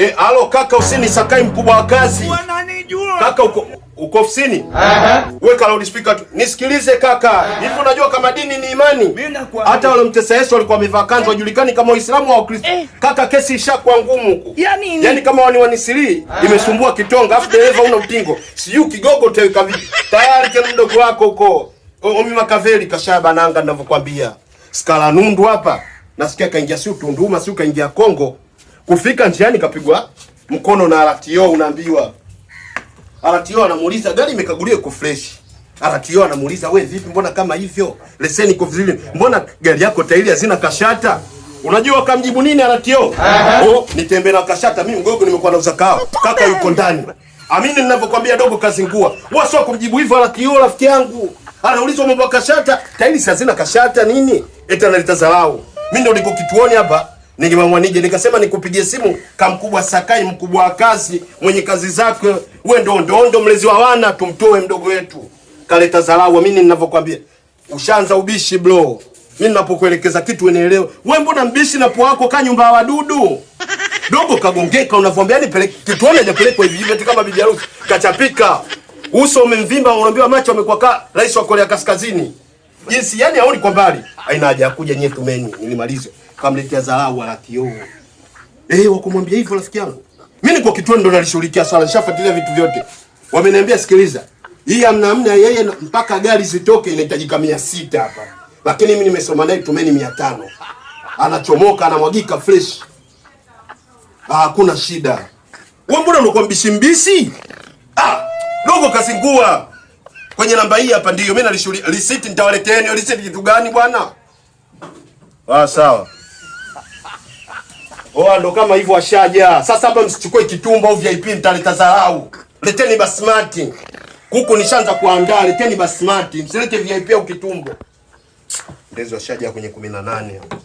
Alo kaka, usini Sakai mkubwa wa kazi. Wananijua. Kaka uko ofisini? Weka loud speaker tu. Nisikilize kaka. Hivi unajua kama dini ni imani? Mimi nakwambia. Hata wale mtesa Yesu walikuwa wamevaa kanzu wajulikani kama Waislamu au Wakristo. Kaka, kesi ishakuwa ngumu huku. Ya nini? Yaani kama wani wanisiri imesumbua kitonga, afu dereva una utingo. Sijui kigogo utaweka vipi. Tayari tena mdogo wako huko. Omi Makaveli kashabananga ninavyokuambia. Skala nundu hapa. Nasikia kaingia si Tunduma, si kaingia Kongo. Kufika njiani kapigwa mkono na RTO unaambiwa. RTO anamuuliza gari imekaguliwa iko fresh. RTO anamuuliza we vipi, mbona kama hivyo? Leseni iko vizuri. Mbona gari yako tairi hazina kashata? Unajua kamjibu nini RTO? Oh, nitembee na kashata mimi mgogo nimekuwa nauza kahawa. Kaka yuko ndani. Amini ninavyokuambia dogo kazingua. Wewe sio kumjibu hivyo RTO rafiki yangu. Anaulizwa mambo ya kashata, tairi si hazina kashata nini? Eti analeta dharau. Mimi ndio niko kituoni hapa. Ningemwamwanije nikasema nikupigie simu kamkubwa Sakai, mkubwa wa kazi, mwenye kazi zake, we ndo ndo ndo mlezi wa wana, tumtoe mdogo wetu. Kaleta dharau. Mimi ninavyokuambia ushaanza ubishi bro. Mimi ninapokuelekeza kitu unielewe. We mbona mbishi na pua wako ka nyumba ya wadudu? Dogo kagongeka unavyoambia ni peleke kituoni, hajapelekwa hivi hivi eti kama bibi harusi. Kachapika. Uso umemvimba unaambiwa macho amekuwa ka rais wa Korea Kaskazini. Jinsi yani haoni kwa mbali. Haina haja ya kuja nyie tumeni nilimalize. Kamletea dharau wala kioo. Wakumwambia hivyo rafiki yangu. Mimi niko kituoni ndo nalishughulikia swala, nishafuatilia vitu vyote. Wameniambia sikiliza. Hii amna amna yeye mpaka gari zitoke inahitajika 600 hapa. Lakini mimi nimesoma naye tumeni 500. Anachomoka anamwagika fresh. Ah, hakuna shida. Wewe mbona unakuwa mbishi mbishi? Ah, dogo kasingua. Kwenye namba hii hapa ndio mimi nalishughulikia. Receipt nitawaleteeni. Receipt kitu gani bwana? Ah, sawa. Oa ndo kama hivyo washaja. Sasa hapa msichukue kitumbo au VIP mtaleta dharau. Leteni basmati. Kuku nishaanza kuandaa, leteni basmati. Msilete VIP au kitumbo. Ndezo washaja kwenye 18 hapo.